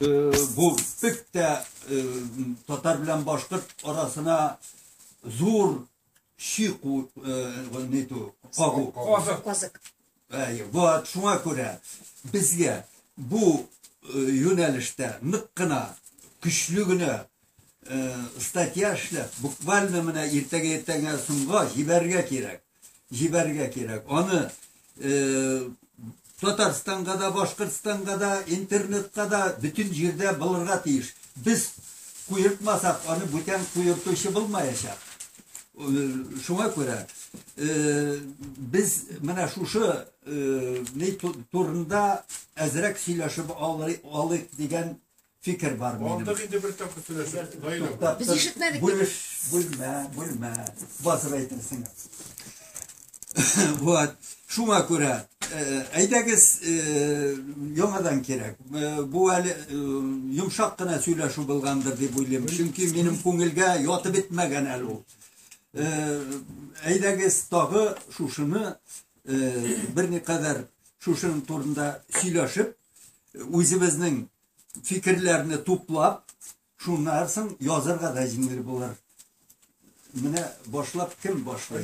Бу бик тә татар белән башкорт арасына зур щи нитү, кагу. Казык. Казык. Әйе, вот шуңа күрә безгә бу юнәлештә нык кына, көчле генә статья эшләп, буквально менә иртәгә иртәгә соңга җибәрергә кирәк. Җибәрергә кирәк. Аны Татарстанга да, Башкортстанга да, интернетка да, бөтен җирдә булырга тиеш. Без куертмасак, аны бүтән куертучы булмаячак. Шуңа күрә без менә шушы ни турында әзрәк сөйләшеп алыйк дигән фикер бар минем. Алдык инде бер тапкыр сөйләшеп. Наил абый. Туктап Без тор. ишетмәдек бит. Бүлеш, бүлмә, бүлмә. Басып әйтерсең. Вот. Шуңа күрә, әйдәгез, яңадан кирәк. Бу әле йомшак кына сөйләшү булгандыр дип уйлыйм. Чөнки минем күңелгә ятып бетмәгән әле ул. Әйдәгез тагы шушыны берникадәр шушының турында сөйләшеп, үзебезнең фикерләрне туплап, шуннан соң язырга да җиңел булыр. Менә башлап кем башлый?